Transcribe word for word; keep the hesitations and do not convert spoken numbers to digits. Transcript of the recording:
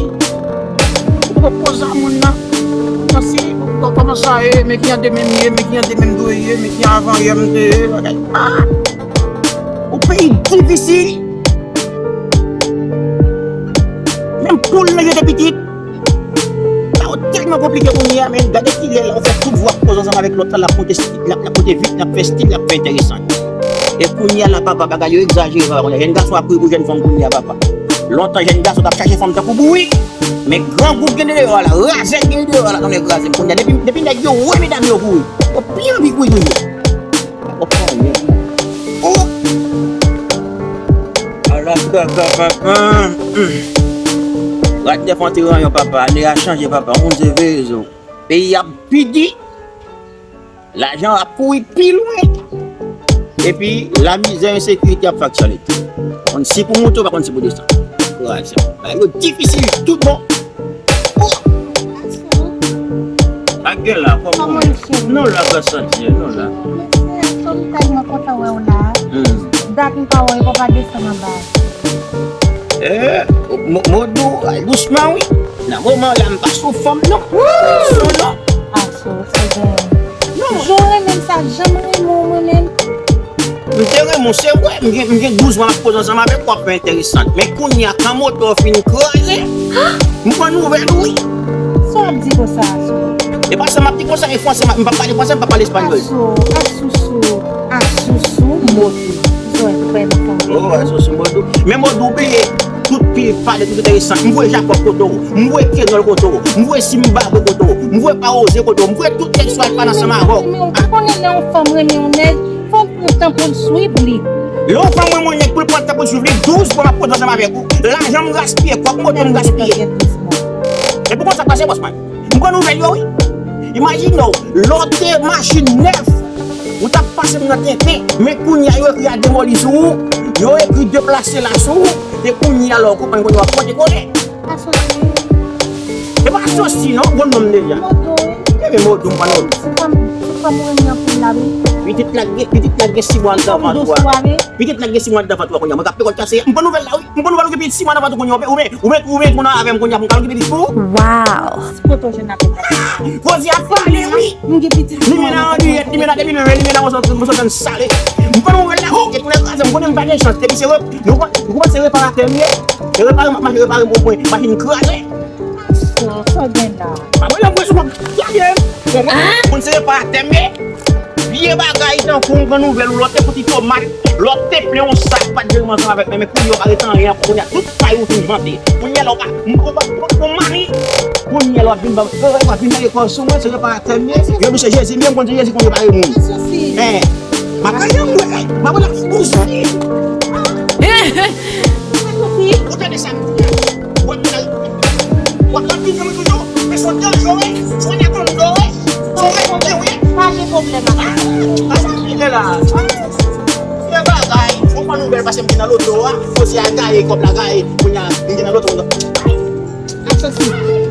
Ou poko poze a moun nan. Nan si, kòman sa ye, men ki jan de menm ye, men ki jan de menm dwe ye, men ki jan avan yè m te ye, bagay. Ah! Yon peyi difisil. Menm poul nan jete pitit. Sa yo tèlman konplike kounye a, men gade kilè la ou fè tout vwa ap koze ansanm avèk lòt la, l ap monte stil, l ap, l ap monte vit, l ap fè stil, l ap fè enteresan. E kounye a la, papa, bagay yo egzajere, papa. Kounye a, jèn gason ap kouri pou jèn fanm kounye a, papa. Lontan, jèn gason t ap chache fanm tankou bourik. Men grangou k gen deyò a la, razè k gen deyò a la, tonnè kraze m. Kounye a, depi, depi nèg yo wè medam yo kouri, yo pi anvi kouri toujou. Papa, oh! Ala kaka, papa. Hmm. Rat nèf antre ranyon, papa. Ane a chanje, papa. Moun se veye zo. Peyi a ap pi di. Lajan ap kouri pi lwen. Epi, lamizè, ensekirite ap faksyone tou. Konn si pou monte, ou pa konn si pou desann. Kraze. Bagay yo difisil tout bon. Ak gen la, kòman? Kòman, cheri? Nou la, gras a Dye, nou la. Mèsi, Aso, m tèlman kontan wè w la. Hmm. Dat m pa wè w, papa desann anba. Eh, mo-, Modou, al dousman, wi. Nan moman la, m pa sou fòm, non. Sou, non. Aso, se gen. Non. Jan w renmen m sa, janm renmen w, mwen menm. M te renmen w, se vre, m gen, m gen douz mwa m ap koze ansanm avèk ou, ap fè enteresan. Men kounye a, kan motò fin kraze, m pran nouvèl ou, wi. Sa w ap di konsa, Aso? E pa sa m ap di konsa, e franse, m p ap pale franse, m p ap pale espanyòl. Aso, Asousou, Asousou, Modou. Zòrèy frè m fanmi. Oh, Asousou, Modou. Men Modou, bliye, tout pil pale, tout enteresan. M voye Jakòb kote w, m voye Kenòl kote w, m voye Simba kote w, m voye Pawoze kote w, m voye tout nèg sou al pale ansanm avè w. Men ou pa konnen lè yon fanm renmen yon nèg, fò l pran tan pou l swiv li. Lè yon fanm renmen yon nèg, pou l pran tan pou l swiv li, douz mwa m ap koze ansanm avèk ou. Lajan m gaspiye, kòb motò m gaspiye. E pou konsa k pase, bòs mwen. M pran nouvèl yo, wi. Imajine w, lè w te machin nèf, ou t ap pase m nan tenten, men kounye a yo ekri a demoli sou ou, yo ekri deplase la sou ou, e kounye a la w konprann kounye a w ap pote kole. Asosi. E pa Asosi non, bon non m deja. Modou, wi. Ebyen Modou, m pa non. Ti fanm, ti fanm ou renmen anpil la, wi. Pitit la gen, pitit la gen sis mwa anndan vant ou a. Pitit la gen sis mwa anndan vant ou a kounye a. Mwen k ap pekòl kase. M pran nouvèl la, wi. M pran nouvèl ou gen pitit sis mwa anndan vant ou kounye a. Ou men, ou men, ou men, ou men avè m kounye a. M ka okipe pitit pou ou. Wow. Poto jèn ap pale. Koze ap pale, wi. M gen pitit. Limena an diyèt, limena depi leve, limena mwen sot, mwen sot ann sale. M pran nouvèl la, wi. E kounye a kraze, m konnen m pa gen chans. Depi se rep-, nou konn, nou konn se reparatè m ye. Se repare, m ap mache repare, mwen, mwen, machin kraze. Sa, sa gen la. Pa mwen, mwen sou mwen. Gade. Moun se reparatè m ye. Vye bagay tankou m pran nouvèl ou, lè w te fouti tomat, lè w te plen yon sak, pa t vle ansanm avèk mwen, men kounye a w pa ret anyen ankò, kounye a tout pay ou fin vante. Kounye a la w pa, m, ou pa, ou pa, ou mani. Kounye a la w ap vin ban m, w ap vin mete kò sou mwen, se reparatè m ye. Yo di se Jezi m ye, m konn se Jezi konn repare moun. Hein. M ap gade mwen, m ap gade bouch. Ou tande sa m di a? W ap, w ap, w ap vin nan mwen toujou, men se yon danje, wi. Se yon danje, wi. Se yon danje, wi. Pa gen pwoblèm ak sa. Ah, sa m vin la. Ah, se bagay. Ou pran nouvèl pase m te nan loto a. Koze a gaye, kòb la gaye. Kounye a, m te nan loto. Asosi.